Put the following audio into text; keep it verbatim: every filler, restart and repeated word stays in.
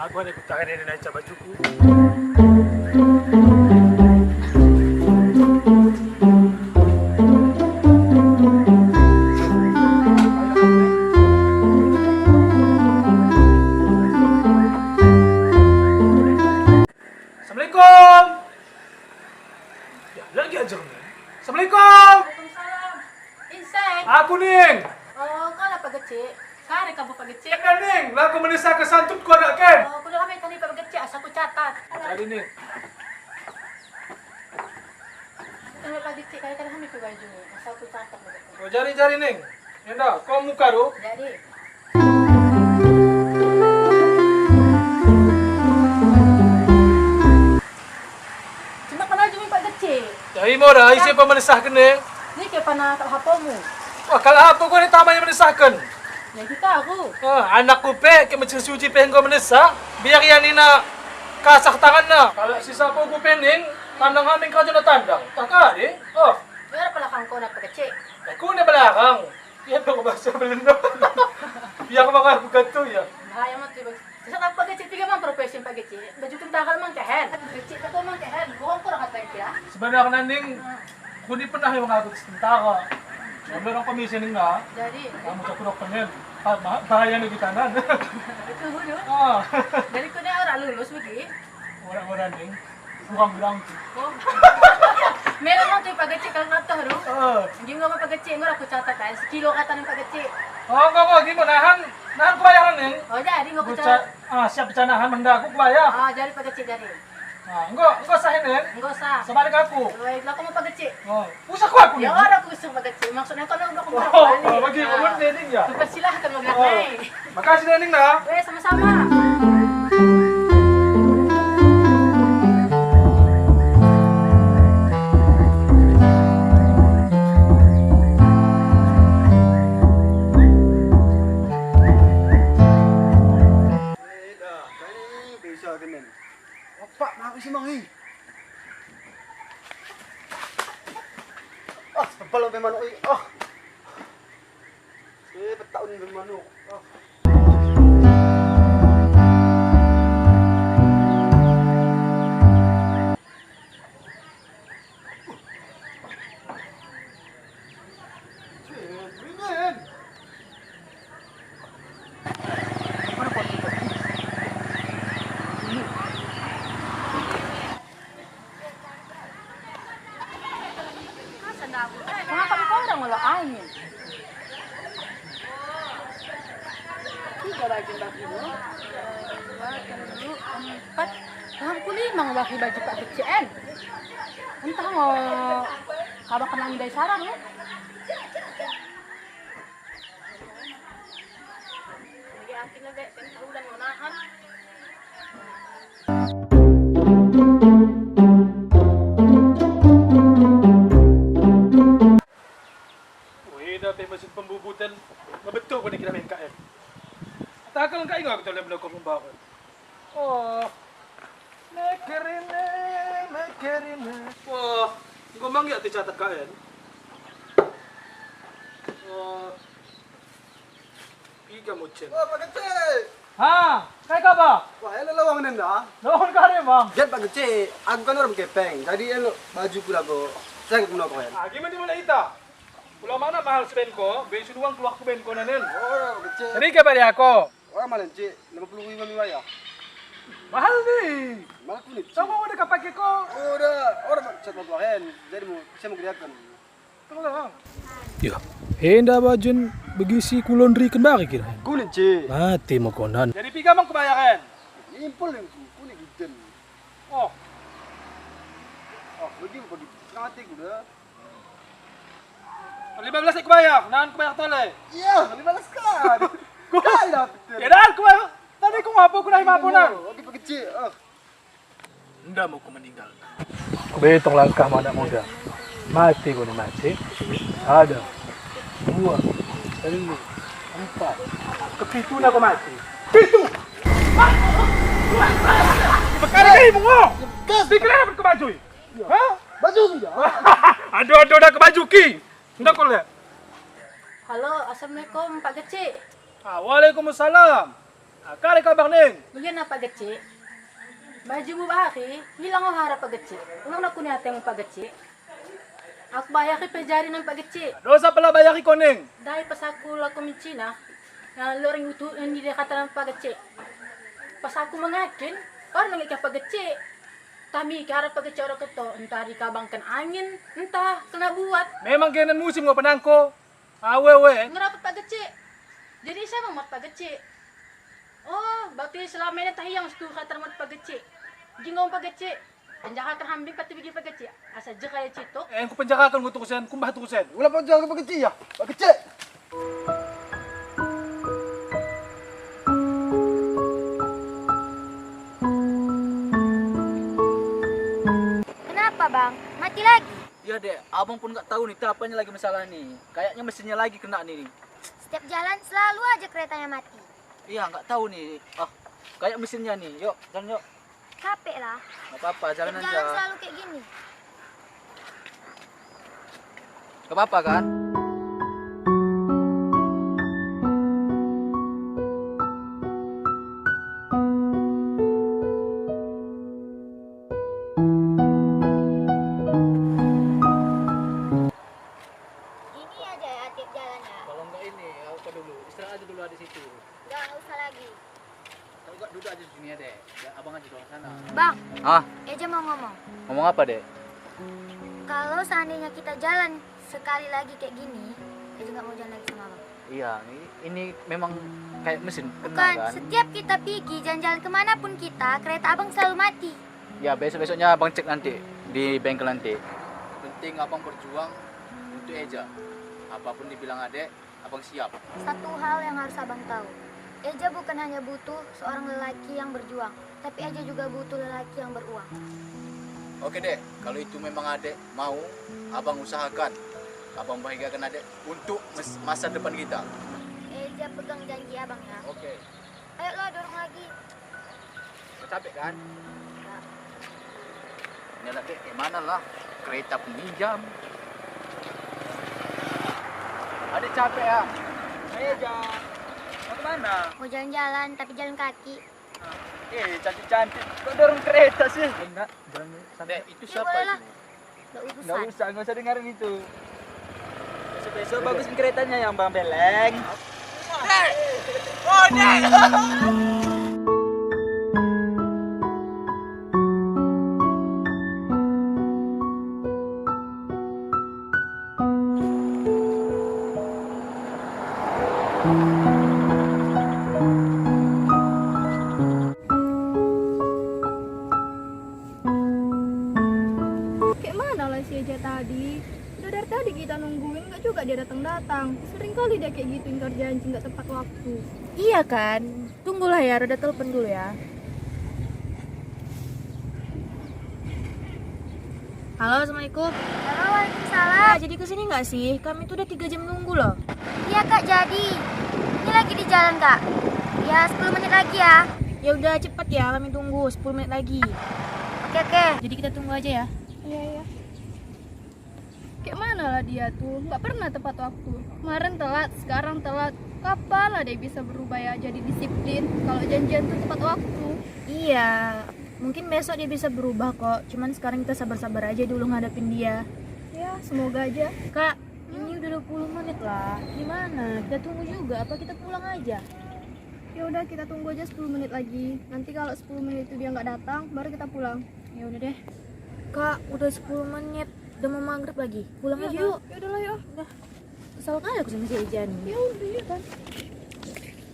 Bukan ikut tangan ini naik cabat cuku. Assalamualaikum. Ya, lagi aja ni. Assalamualaikum. Waalaikumsalam. Insai. Aku, Ning. Oh, kau lah Pak Gecik. Kau ada kabar Pak Gecik? Ada, Ning. Lagu Melissa ke santut kau agak kan? Oh, aku dah ambil tadi Pak Gecik, asal aku catat. Jadi, Ning. Aku tengok Pak Gecik, kali-kali ambil ke baju ni, asal aku catat. Oh, jari-jari, Ning. Nyanda, kau muka tu. Jadi. Cuma kalau cumi Pak Gecik. Jadi mau dah, isi pemelisah kena. Ni ke pana tak apa mu. Wah, kalau apa kau ni tambah yang melisahkan? Ya kita aku. Ah, anak kupek ke macam suci peh kau melisah. Biar yang ni nak kasah tangan nak. Kalau sisa apa kupek ni, tandang hamil kau je nak tandang. Tak kah deh? Oh. Biar pelakang kau nak Pak Gecik. Aku ni belakang. Ya, tu bahasa Belanda. Yang makan bukan tu ya. Bahaya mah tu. Sasa tak Pak Gecik tiga mang profesi Pak Gecik. Baju tentara mang kehen. Gecik tak mang kehen. Bohong kau rahat baik ya. Sebenarnya Ning, aku ni pernah yang mengaku tentara. Cuma orang komisi ni enggak. Jadi, kamu tak kurang pengen. Bahaya ni kita nan. Betul dulu. Ah. Jadi kau ni orang lulus lagi. Orang-orang ni. Kurang-kurang tu. Oh. Memang tu Pak Gecik kalau kata tu. Ah. Gimana Pak Gecik, enggak aku catat kan. Sekilo kata ni Pak Gecik. Oh, enggak, enggak. Gimana? Nahan, nahan kubayar ni. Oh, jadi enggak aku catat. Ah, siap pencanahan benda aku kubayar. Ah, jadi Pak Gecik jadi. Ah, enggak, enggak sah ini. Enggak sah. Sebalik aku. Baik, aku mau Pak Gecik. Oh, usah kuat aku. Ya, ada aku usah Pak Gecik. Maksudnya kalau udah aku balik. Oh, bagi ulun ni, ya. Persilahkan bagi naik. Makasih dah, Ning, dah. Weh, sama-sama. Apa nak isi mangi? Ah, sebal sampai manok ni. Ah. Eh, petaun sampai manok. Ah. Kenapa kau orang malah angin? Tiga baju bagi lu. Dua, telu, empat. Lam ku limong bagi baju Pak Kecil, en. Entah ngo kaba kena nidai sarang, ya. Lagi akhir lagi, kan tahu dan menahan. Weh, dah pih mesin pembubutan, ngebetul pun dikira main K M. Takkan ka ingat betul lem lokong pembawa. Oh. Mekerine, mekerine. Wah, engkau mang yak teucatat K M. Oh. Piga mocen. Oh, Pak Kecil. Ha, kai kaba? Wah, elok lawang nenda. Lawang kare, Bang. Jet Pak Kecil, aku kan orang kepeng. Jadi elok baju ku lagu. Saya ke kena kau. Ah, gimana mana ita? Pulau mana mahal seben ko, ben suduang keluar ku ben ko nanen. Oh, Pak Kecil. Jadi ke balik aku. Orang mana, Cik? Lima puluh ribu kami bayar. Mahal ni. Mahal ku ni, Cik. Sama udah kapakai ko. Oh, udah. Orang cat batu hen. Jadi mau, saya mau kerjakan. Tolong. Ya. Henda bajun begisi kulon ri kembali kira. Ku ni, Cik. Mati mau konan. Jadi piga mang kebayaran? Impul yang ku, ku ni giden. Oh. Oh, bagi bagi. Setengah hati ku dah. Lima belas kubayar, nan kubayar tole. Iya, lima belas kan. Kai dah betul. Ya dah, kubayar. Tadi ku ngapa ku dah lima puluh nan. Lagi pekecil. Ah. Nda mau ku meninggal. Ku betong langkah anak muda. Mati ku ni mati. Ada. Dua. Telu. Empat. Kepitu nak ku mati. Pitu. Perkara ni bungo. Gas. Dikira dapat kebajui. Ha? Baju tu je. Aduh, aduh, dah ke baju ki. Ndak kau lihat. Halo, assalamualaikum Pak Gecik. Ah, waalaikumsalam. Ka lé ka bang Ning. Ulôn na Pak Geuchik. Baju mubahari hilang oh harap Pak Geuchik. Ulang nak kuning ateng Pak Geuchik. Aku bayar ke pejari nan Pak Geuchik. Dosa pula bayar ke kuning. Dari pas aku laku mencina, yang loreng utuh yang di kata nan Pak Geuchik. Pas aku mengakin, orang nangis Pak Geuchik. Kami ke harap Pak Geuchik orang ketok, entah dikabangkan angin, entah kena buat. Memang kena musim ngon penangko. Awe we. Ngerapat Pak Geuchik. Jadi siapa mat Pak Geuchik? Oh, berarti selama ini tahiang situ kata mat Pak Geuchik. Jingong Pak Geuchik. Penjara kan hambing pati bigi Pak Geuchik. Asa je kaya citok. Eh, ku penjara kan ku terusan, ku bah terusan. Ulah penjara Pak Geuchik ya. Pak Geuchik. Kenapa, Bang? Mati lagi? Ya, Dek. Abang pun nggak tahu nih, apa yang lagi masalah nih. Kayaknya mesinnya lagi kena nih. Setiap jalan selalu aja keretanya mati. Iya, nggak tahu nih. Ah, kayak mesinnya nih. Yuk, jalan yuk. Capek lah. Nggak apa-apa, jalan Setiap aja. Jalan selalu kayak gini. Nggak apa-apa kan? Ini aja ya tiap jalan ya. Kalau nggak ini, apa dulu? Istirahat aja dulu di situ. Nggak, nggak usah lagi. Kalau nggak duduk aja di sini ya, Dek. Ya, abang aja doang sana. Bang. Ah. Eja mau ngomong. Ngomong apa, Dek? Kalau seandainya kita jalan sekali lagi kayak gini, Eja nggak mau jalan lagi sama abang. Iya, ini, ini memang kayak mesin. Bukan, kan? Setiap kita pergi jalan-jalan kemana pun kita, kereta abang selalu mati. Ya, besok-besoknya abang cek nanti di bengkel nanti. Penting abang berjuang untuk Eja. Apapun dibilang adek, abang siap. Satu hal yang harus abang tahu, Eja bukan hanya butuh seorang lelaki yang berjuang, tapi Eja juga butuh lelaki yang beruang. Oke deh, kalau itu memang adek mau, abang usahakan abang bahagiakan adek untuk mes- masa depan kita. Eja pegang janji abang ya. Oke. Ayolah, dorong lagi. Capek kan? Ini lagi kayak mana lah? Kereta peminjam. Ada capek ya? Ayo, Jang. Mau kemana? Mau jalan-jalan, tapi jalan kaki. Eh, cantik-cantik. Kok dorong kereta sih? Enggak, jalan dulu. Dek, itu siapa itu? Nggak usah, nggak usah dengarin itu. Besok-besok bagusin keretanya yang Bang Beleng. Kek mana lah si Eja tadi? Udah dari tadi kita nungguin, nggak juga dia datang-datang. Sering kali dia kayak gitu ingkar janji, nggak tepat waktu. Iya kan? Tunggulah ya, Roda telepon dulu ya. Halo, assalamualaikum. Halo, waalaikumsalam. Kak, jadi kesini nggak sih? Kami tuh udah tiga jam nunggu loh. Iya kak, jadi. Ini lagi di jalan kak. Ya, sepuluh menit lagi ya. Ya udah, cepet ya, kami tunggu sepuluh menit lagi. Oke, oke. Jadi kita tunggu aja ya. Iya, iya. Kayak mana lah dia tuh, nggak pernah tepat waktu. Kemarin telat, sekarang telat. Kapan lah dia bisa berubah ya, jadi disiplin kalau janjian tuh tepat waktu? Iya, mungkin besok dia bisa berubah kok. Cuman sekarang kita sabar-sabar aja dulu ngadepin dia. Ya, semoga aja. Kak, ini udah dua puluh menit lah. Gimana? Kita tunggu juga apa kita pulang aja? Ya udah, kita tunggu aja sepuluh menit lagi. Nanti kalau sepuluh menit itu dia nggak datang, baru kita pulang. Ya udah deh. Kak, udah sepuluh menit. Udah mau maghrib lagi. Pulang aja yuk. Ya udahlah ya. Udah. Kesal kali aku sama si Eja nih. Ya udah, yuk kan.